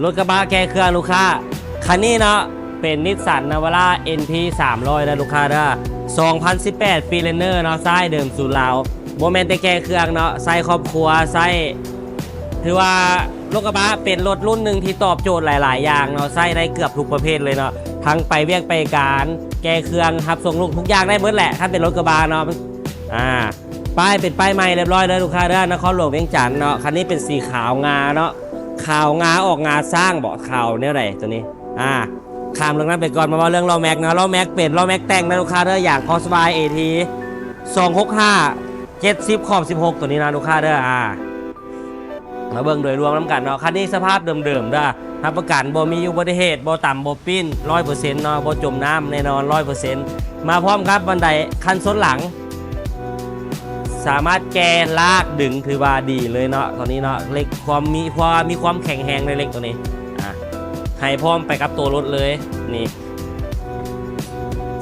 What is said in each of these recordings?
ລົດກະບະແກ່ເຄື່ອງລູກຄ້າ ຄັນນີ້ເນາະ ເປັນນິດສັນນາວາຣາ ເອັນພີ ສາມຮ້ອຍ ເດີລູກຄ້າເດີ ສອງພັນສິບແປດ ຟຣີແລນເນີເນາະ ຊາຍເດີມສູນລາວ ບໍ່ແມ່ນແຕ່ແກ່ເຄື່ອງເນາະ ໃຊ້ຄອບຄົວ ໃຊ້ ຖືວ່າລົດກະບະເປັນລົດລຸ້ນໜຶ່ງທີ່ຕອບໂຈດຫຼາຍໆຢ່າງເນາະ ໃຊ້ໄດ້ເກືອບທຸກປະເພດເລີຍເນາະ ທັງໄປວຽກໄປການ ແກ່ເຄື່ອງ ຮັບສົ່ງລູກ ທຸກຢ່າງໄດ້ເບິດແຫຼະ ຄັນເປັນລົດກະບະເນາະ ອາ ປ້າຍເປັນປ້າຍໃໝ່ລຽບຮ້ອຍເດີລູກຄ້າເດີ ນະຄອນຫຼວງວຽງຈັນເນາະ ຄັນນີ້ເປັນສີຂາວງາເນາະ ຂາວງາອອກງາຊ້າງເບາະ ຂາວແນວໃດໂຕນີ້ ອາ ຂ້າມເລື່ອງນັ້ນໄປກ່ອນ ມາເວົ້າເລື່ອງລໍ້ແມັກເນາະ ລໍ້ແມັກເປັນລໍ້ແມັກແຕ່ງເດີລູກຄ້າເດີ ຢາງຄອສວາຍ ເອທີ ສອງຫົກຫ້າ ເຈັດສິບ ຂອບສິບຫົກ ໂຕນີ້ນະລູກຄ້າເດີ ອາ ມາເບິ່ງໂດຍລວມນຳກັນເນາະ ຄັນນີ້ສະພາບເດີມໆເດີ ຮັບປະກັນບໍ່ມີອຸບັດຕິເຫດ ບໍ່ຕຳບໍ່ປີ້ນ ຮ້ອຍເປີເຊັນເນາະ ບໍ່ຈົມນ້ຳແນ່ນອນ ຮ້ອຍເປີເຊັນ ມາພ້ອມກັບບັນໄດຄັນຊົນຫຼັງ ສາມາດແກ່ລາກດຶງ ຖືວ່າດີເລີຍເນາະ ໂຕນີ້ເນາະ ເຫຼັກຄວາມມີ ເພາະວ່າມີຄວາມແຂງແຮງໃນເຫຼັກໂຕນີ້ ອາ ໃຫ້ພ້ອມໄປກັບໂຕລົດເລີຍ ນີ້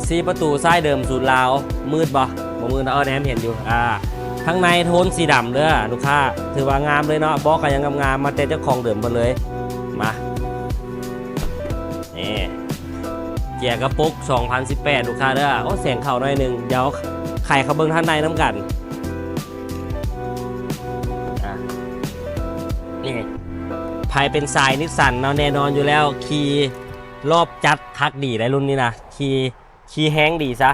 ສີ່ປະຕູຊາຍເດີມສູນລາວ ມືດບໍ່? ບໍ່ມືດເນາະ ເອີ ແນມເຫັນຢູ່ ອາ ທາງໃນໂທນສີດຳເດີລູກຄ້າ ຖືວ່າງາມເລີຍເນາະ ເບາະກະຍັງງາມໆ ມາແຕ່ເຈົ້າຂອງເດີມເບິດເລີຍ ມາ ນີ້ ເຈຍກະປຸກ ສອງພັນສິບແປດ ລູກຄ້າເດີ ໂອ້ ແສງເຂົ້າໜ້ອຍໜຶ່ງ ດຽວໄຂເຂົ້າເບິ່ງທາງໃນນຳກັນ ອາ ນີ້ ໃຜເປັນສາຍນິດສັນເນາະ ແນ່ນອນຢູ່ແລ້ວ ຂີ່ລອບຈັດຄັກດີໄດ໋ລຸ້ນນີ້ນະ ຂີ່ ຂີ່ແຮງດີຊະ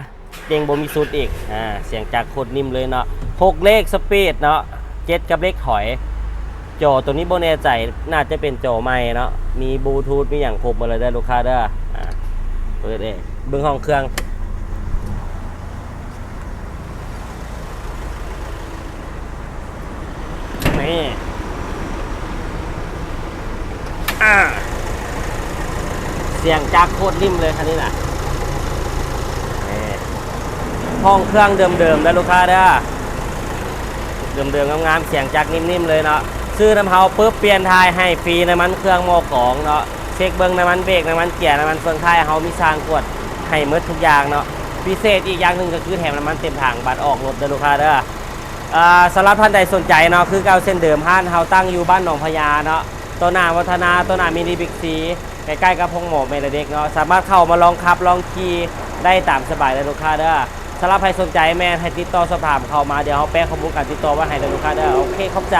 ເກັ່ງບໍ່ມີສຸດອີກ ອາ ສຽງຈັກໂຄດນິ້ມເລີຍເນາະ ຫົກເລກສະປີດເນາະ ເຈັດກັບເລກຖອຍ ຈໍໂຕນີ້ບໍ່ແນ່ໃຈ ໜ້າຈະເປັນຈໍໃໝ່ເນາະ ມີບລູທູດ ມີຫຍັງຄົບໝົດເລີຍເດີລູກຄ້າເດີ ອາ ເປີດເອງ ເບິ່ງຫ້ອງເຄື່ອງ ນີ້ ອາ ສຽງຈັກໂຄດນິ້ມເລີຍຄັນນີ້ນະ ນີ້ ຫ້ອງເຄື່ອງເດີມໆເດີລູກຄ້າເດີ ເດີມໆງາມໆ ສຽງຈັກນິ້ມໆເລີຍເນາະ ຊື້ນຳເຮົາປຶບ ປ່ຽນຖ່າຍໃຫ້ຟຣີ ນ້ຳມັນເຄື່ອງ ໝໍ້ກອງເນາະ ເຊັກເບິ່ງນ້ຳມັນເບກ ນ້ຳມັນເກຍ ນ້ຳມັນເຟືອງທ້າຍ ເຮົາມີຊ່າງກວດໃຫ້ໝົດທຸກຢ່າງເນາະ ພິເສດອີກຢ່າງໜຶ່ງກໍຄືແຖມນ້ຳມັນເຕັມຖັງ ບັດອອກລົດເດີລູກຄ້າເດີ ເອີ ສຳລັບທ່ານໃດສົນໃຈເນາະ ຄືເກົ່າເຊັ່ນເດີມ ຮ້ານເຮົາຕັ້ງຢູ່ບ້ານໜອງພະຍາເນາະ ຕໍ່ໜ້າວັດທະນາ ຕໍ່ໜ້າມິນິບິກຊີ ໃກ້ໆກັບໂຮງໝໍແມ່ແລະເດັກເນາະ ສາມາດເຂົ້າມາລອງຂັບລອງຂີ່ໄດ້ຕາມສະບາຍເດີລູກຄ້າເດີ ສຳລັບໃຜສົນໃຈແມ່ນໃຫ້ຕິດຕໍ່ສອບຖາມເຂົ້າມາ ດຽວເຮົາແປະຂໍ້ມູນການຕິດຕໍ່ໄວ້ໃຫ້ເດີລູກຄ້າເດີ ໂອເຄ ຂອບໃຈ.